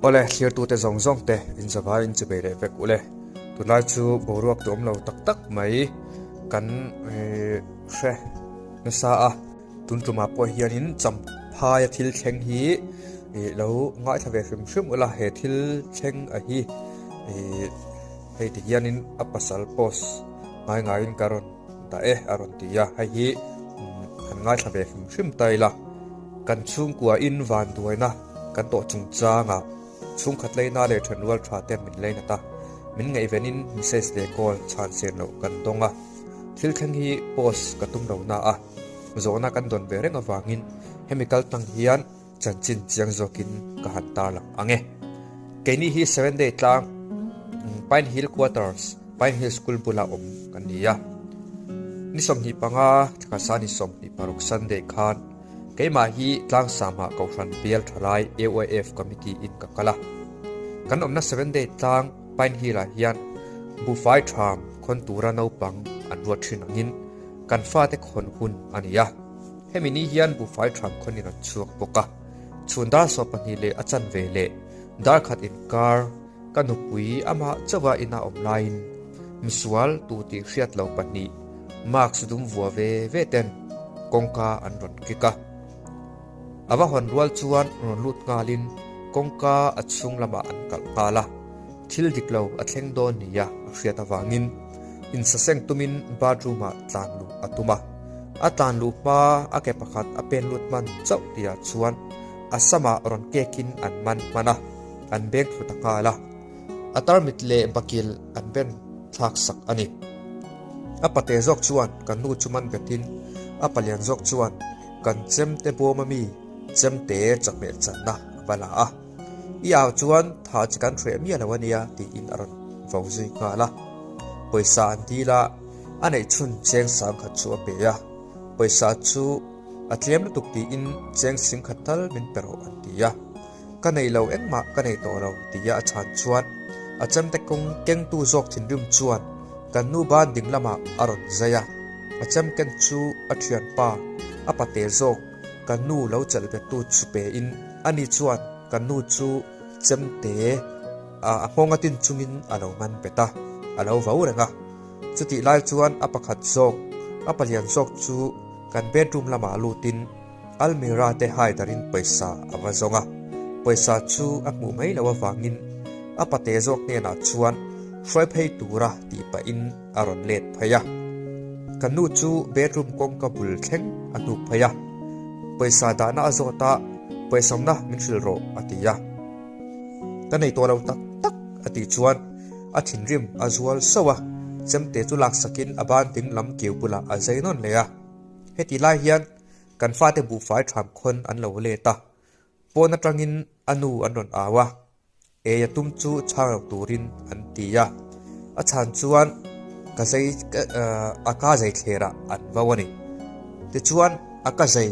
Awle, thlirtute zawng zawng te inzavai in chibei leh vek ule. Tunlai chu boruak duhawm lo tak tak mai kan hre nasa a. Tun tumah pawh hianin Champhaia thil thleng hi ih lo ngaithla ve hrim hrim ula he thil thleng a hi ih hei ti hianin a pasal post ngai ngaiin ka rawn dah e a rawn ti a hei hi han ngaithla ve hrim hrim ta ila kan chhungkua in van duaina kan tawh chungchangah chhungkhat leina leh thenrual tha te min leinat a min ngaihvenin message leh call chhan sen loh kan dawng a thil thleng hi post ka tum lo na a. Zawhna kan dawn ve reng avangin hemi kal tang hian chanchin chiang zawkin ka han tarlang ang e. Keini hi Seven Day tlang Pine Hill Quarters, Pine Hill School bula awm kan ni a. Ni 25 thla ni 26 Sunday khan keimah hi tlangsama Kohhran Bial Thalai AYF Committee in ka kal a. Kan awmna Seven Day tlang Pine Hill ah hian buhfai tham khawn tura naupang an ruat thin angin Kan fate khawn hun a ni a, hemi ni hian buhfai tham khawnin an chhuak bawk a. Chhun dar 12 leh a chan ve leh dar khat inkar ka nupui amah chauha ina awm laiin misual tu tih hriat lo pahnih mask dum vua ve ve ten kawngka an rawn kik a. A va hawn rual chuan rawn lut nghalin kawngka a chhung lamah an kalh nghal a. Thil dik lo a thleng dawn nia a hriat avangin insaseng tumin bathroom ah tlan luh a tum a. A tlan luh hma a ke pakhat a pen lut hman chauh tihah chuan a samah rawn kekin an man hman a, an beng thlu ta nghal a. A tarmit leh bakil an ben thlak sak a ni. A pate zawk chuan kan nu chu man betin a palian zawk chuan kan chemte bawm ami chemte chawhmeh channa a va la a. I au chuan tha chi kan hreh miah lo a nia tiin a rawn vo zui nghal a. Pawisa an dil a, a neih chhun cheng sang khat chu a pe a. Pawisa chu a tlem lutuk tiin cheng sing khat tal min pe rawh an ti a. Ka nei lo engmah ka nei tawh lo tia a chhan chuan a chemte kawng kengtu zawk thinrim chuan kan nu ban ding lamah a rawn zai a. A chem ken chu a thianpa a pate zawk kan nu lo chelh bettu chu pein ani chuan kan nu chu chemte a nghawng a tin chungin a lo man bet a, a lo vo reng a. Chutih lai chuan a pakhat zawk, a palian zawk chu kan bedroom lamah lutin almirah te hai darin pawisa a va zawng a. Pawisa chu a hmuh mai loh avangin a pate zawk hnenah chuan hruai phei tura tih pahin a rawn let phei a. Ka nu chu bedroom kawngka bul thleng a hnuk phei a. Pawisa dahna a zawt a, Pawisamna min hrilh rawh a ti a. Ka nei tawh lo tak tak a tih chuan a thinrim a zual sauh a, chemte chu laksakin a ban ding lam keu bulah a zai nawn leh a. Heti lai hian kan fate buhfai tham khawn an lo let a, pawn atangin a nu an rawn au a. Ei a tum chu chhang lo turin an ti a, a chhan chuan ka zai a ka zai thlerah an vo a ni. Tichuan a ka zai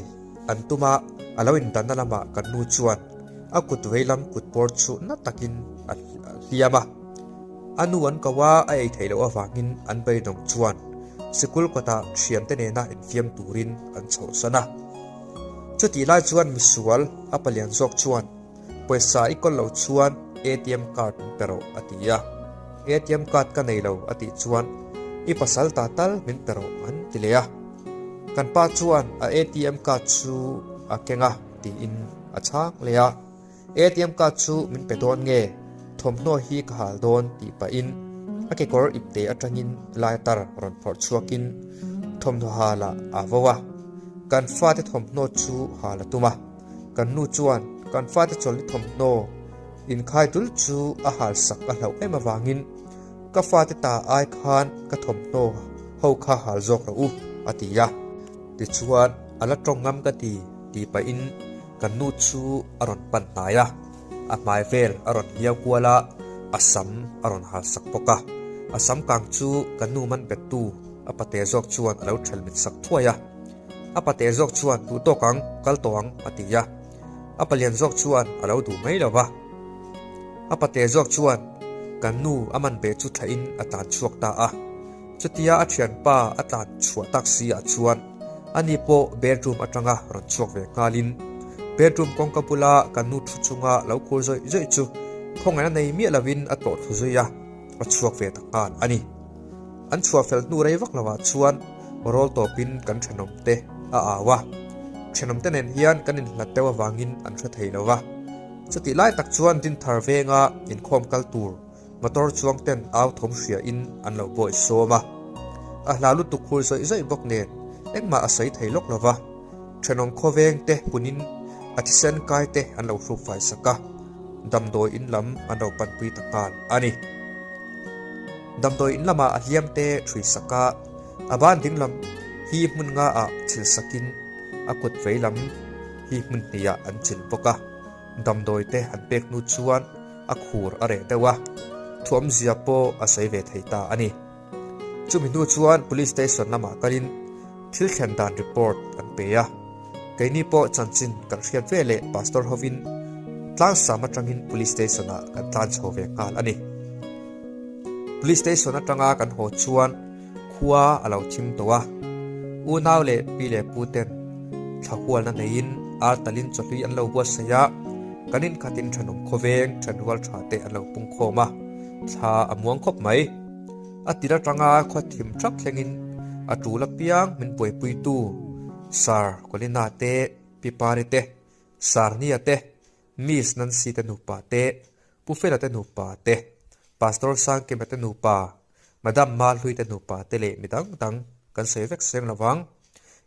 an tum a, a lo indanna lamah kan nu chuan a kut vei lam kut pawr chu na takin a hliam a. A nu an ko a, a ei theih loh avangin an beidawng chuan sikul kawtah thiante nena infiam turin an chhohsan a. Chutih lai chuan misual a palian zawk chuan Pawisa i kawl loh chuan ATM card min pe rawh a ti a. ATM card ka nei lo a tih chuan i pasal ta tal min pe rawh an ti leh a. Kan pa chuan a ATM card chu a keng a tiin a chhang leh a. ATM card chu min pe dawn nge thawmhnaw hi ka hal dawn tih pahin a kekawr ipte atangin lighter rawn phawrh chhuakin thawmhnaw halah a vo a. Kan fate thawmhnaw chu hal a tum a. Kan nu chuan kan fate chawlhni thawmhnaw inkhai dul chu a halsak a hlauh em avangin ka fate ta ai khan ka thawmhnaw ho kha hal zawk rawh u a ti a. Tichuan a la tawng ngam ka ti tih pahin kan nu chu a rawn pan hnai a, a hmai vel a rawn hliau kual a, a sam a rawn halsak bawk a. A sam kang chu kan nu man bettu a pate zawk chuan a lo ṭhelh mit sak thuai a. A pate zawk chuan duh tawk ang, kal tawh ang a ti a. A palian zawk chuan a lo duh mai lo va. A pate zawk chuan kan nu a man ve chu thlahin a tlan chhuak ta a. Chutia a thianpa a tlan chhuah tak si ah chuan ani pawh bedroom atanga rawn chhuak ve nghalin Bedroom kawngka bula kan nu thu chunga lo khur zawih zawih chu khawngaihna nei miah lovin a tlawh thlu zui a, a chhuak ve ta nghal a ni. An chhuah fel hnu rei vak lovah chuan rawl tawpin kan thenawmte a au a, thenawmte nen hian kan inhlat deuh avangin an hre thei lo va. Chutih lai tak chuan Dinthar venga inkhawm kal tur motor chuang ten au thawm hria in an lo bawi sawm a. A hla lutuk khur zawih zawih bawk nen engmah a sawi thei lawk lo va. Thenawm khawveng te punin a thisen kai te an lo hruk fai sak a, damdawi in lam an lo panpui ta nghal a ni. Damdawi in lamah a hliam te thui sak a, a ban ding lam hi hmun nga ah chil sakin a kut vei lam hi hmun hnih ah an chil bawk a. Damdawi te an pek hnu chuan a khur a reh deuh a, thuamzia pawh a sawi ve thei ta a ni. Chumi hnu chuan Police Station lamah kalin thil thlen dan report an pe a, keini pawh chanchin kan hriat ve leh Pastor hovin tlangsam atangin Police Station ah kan tlan chho ve nghal a ni. Police Station atanga kan haw chuan khua a lo thim tawh a, unau leh pi leh pu ten thla hualna neiin ar talin chawhlui an lo buatsaih a, kan inkhatin thenawm khawveng thenrual tha te an lo pungkhawm a, thla a muang khawp mai. A tir atanga khaw thim thap thlengin a tul apiang min buaipuitu Sir Colina te, Pi Pari te, Sir Nia te, Miss Nancy te nupa te, Pu Fela te nupa te, Pastor Sangkima te nupa, Madam Mahlui te nupa te leh mi dang dang kan sawi vek seng lo vang.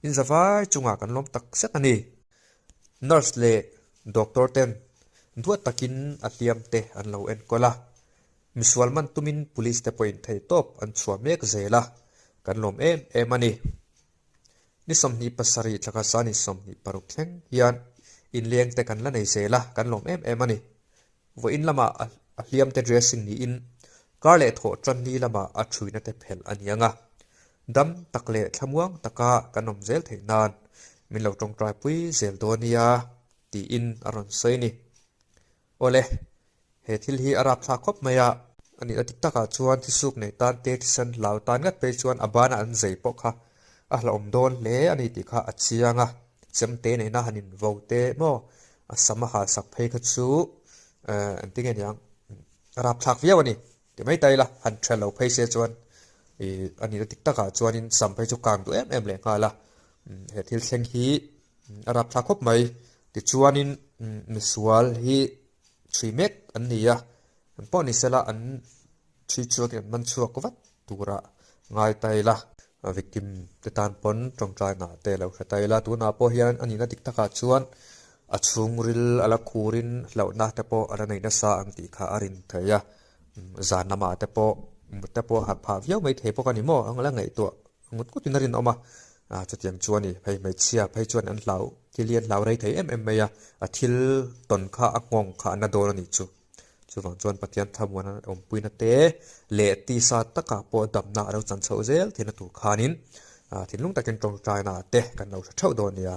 Inzavai chungah kan lawm tak zet a ni. Nurse leh doctor ten duat takin a hliam te an lo enkawl a. Misual man tumin police te pawhin theihtawp an chhuah mek zel a, kan lawm em em a ni. Ni 27 thlaka sa ni 26 thleng hian inleng te kan la nei zel a, kan lawm em em a ni. Vawiin lamah a hliam te dressing niin kar leh thawh tan ni lamah a thuina te phelh a ni ang a. Dam tak leh thlamuang taka kan awm zel theih nan min lo tawngtaipui zel dawn nia tiin a rawn sawi a ni. Awle, he thil hi a rapthlak khawp mai a. A nih a dik takah chuan thisuk nei tan te thisen hlau tan ngat phei chuan a banah an zei pawh kha a hlauhawm dawn hle a ni tih kha a chiang a. Chemte neihna han invo te maw a sam a hal sak phei kha chu eh engtin nge niang a rapthlak viau a ni ti mai ta ila han ṭha lo phei se chuan ih a nih na dik takah chuanin sam phei chu kang duh em em leh nghal a. He thil thleng hi A rapthlak khawp mai. Tichuanin misual hi chhui mek an ni a, an pawh ni sela an chhui chhuak in an man chhuak vat tura ngai ta ila. Victim te tan pawn tawngtai ngah te lo hre ta ila. Tunah pawh hian a nihna dik takah chuan a chhungril a la khurin hlauhna te pawh a la nei nasa ang tih kha a rin thei a. Zan lamah te pawh mut te pawh a harh phah viau maithei bawk a ni maw ang la ngaihtuah. Ngut ngut in a rinawm a, ah chutiang chuan i hei hmeichhia phei chuan an hlau thil hi an hlau rei thei em em mai a, a thil tawn kha a nghawng kha a na dawn a nih chu. Chuvang chuan Pathian thlamuan a awmpuina te leh tisa takah pawh damna a lo chan chhoh zel theihna tur khanin ah thinlung takin tawngtaina te kan lo hre theuh dawn nia.